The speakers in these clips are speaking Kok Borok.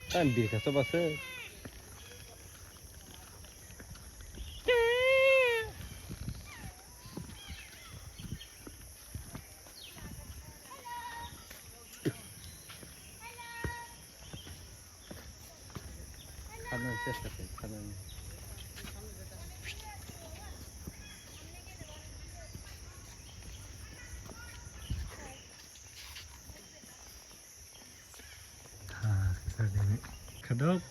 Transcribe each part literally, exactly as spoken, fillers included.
Kan bir kasa basa. Khana chesta khai, khana. Khadok.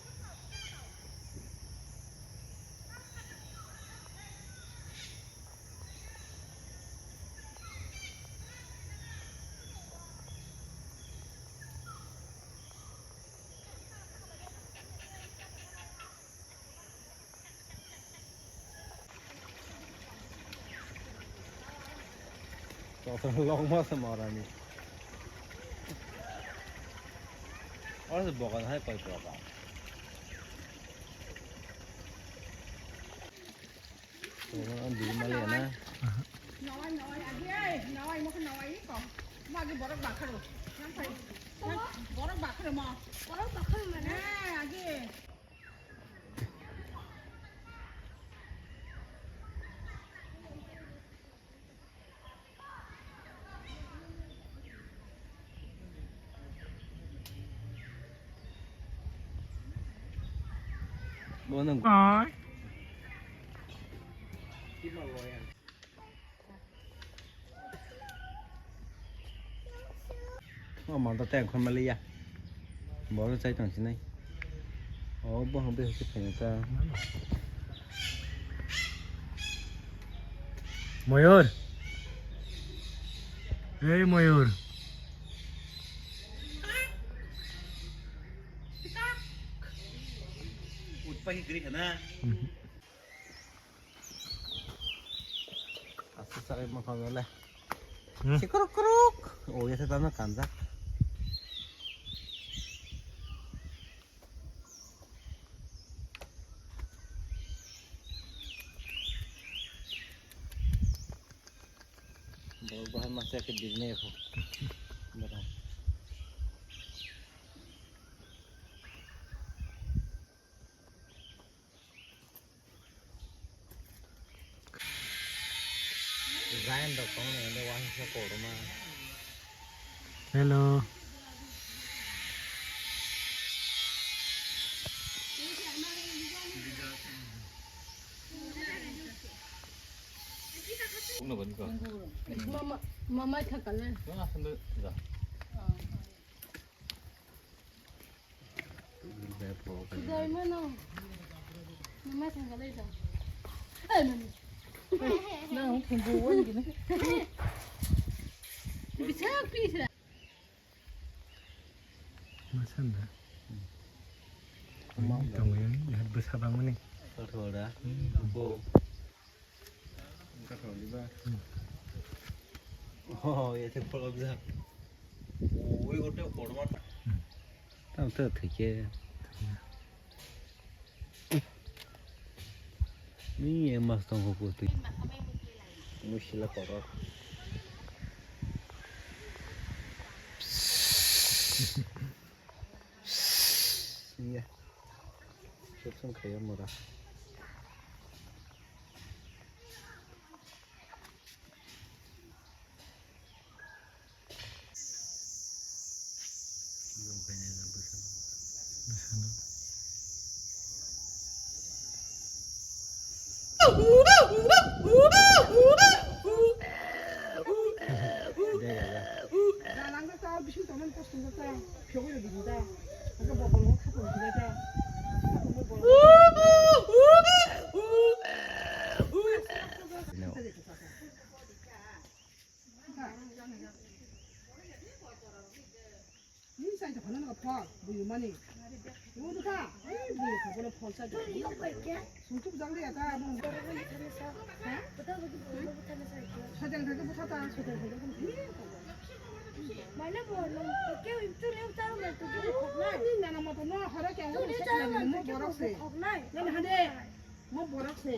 Kotor longma se morani. Oro se bokan hai koi proka. Oro ang biri mali ya na. Nawai, nawai, agi, ai, nawai, mo nawai ko. Mo agi borok bakharo. Nang phai. Borok bakharo mo. Borok bakharo mane? Eh, agi. Bo nang. O manta tei khorma liya. Bo chai tong sinai. O bo hang be hasi phai ta. Moyur. Ei Moyur. Utpagi gri khana. Aswk sakai mankha le. Hmm. Sikrok krok. O yasa tamo kanjak. Borok bahai masa khe bijne kho. Borok. Zain rok tong nai, ande wansuk kotorma. Hello. Mama, mama thakale. Kudai mano. Mama thang kalai da. Ai mami. Na hung phung bo wani gini. Bisa pisa. Masan da. Tong yang ya besar bang mani. Thora. Bo. Oh, ya te pholok jak. Ui, gote kotorma. Tam to thike. Ni e mas tong ko tu. Musila korok. Iya. Suksun khaya mura. Ni sai ta phano na phol, buyu mani. Buyu kha, ai buyu kha, bono phol sai ta. Sungchuk jang de ta, buyu. Ha? Sajang thai bukha ta, sajang thai bukha. Mane bo nung keu itu leu tahu mane tu tu khoknai. Ni nana mo to no hara kya tu ho leu se tahu mane mane mo tu borok tu se. Khoknai. Nana hade mo borok se.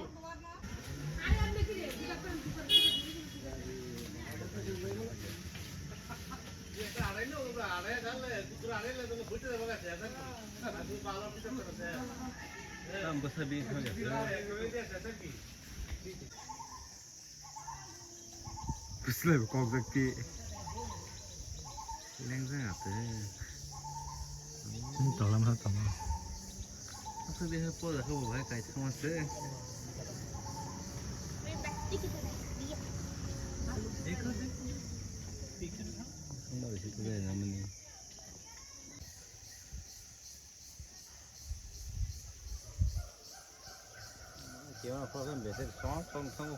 Tam bwsa bini thang ya. Bwswlaibo kok jak ti. Lengjak ate. Ni tola ma tamo. Asa de po da ko bai kai thama se. Ekho de. Picture tha. Ang ba se ko na mani. Kiyama program besek song song song.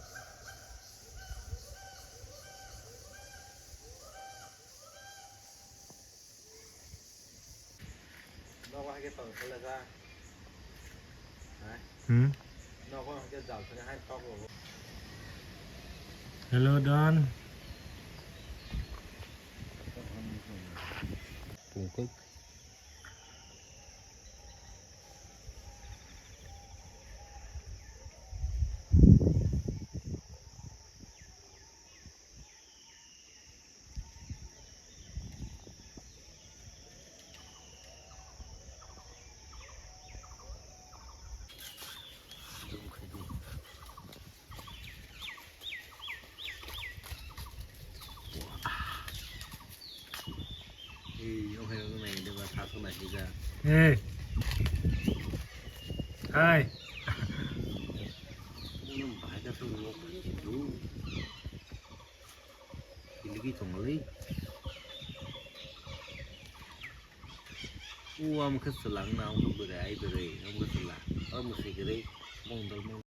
Nogo hai khe tong khole ja. Hai. Hmm. Nogo hai khe jal thani hai tok logo. Hello, Don. Pungkuk. Ei, okhai okhai nai de ba, sa sa nai de ba. Hey. Hai. Omo bahai ka thang nok hindu. Hindu ki thang lai. U am khe selang na, am khe berai, ai berai, am khe selang. Am khe selang. Mong dal mong.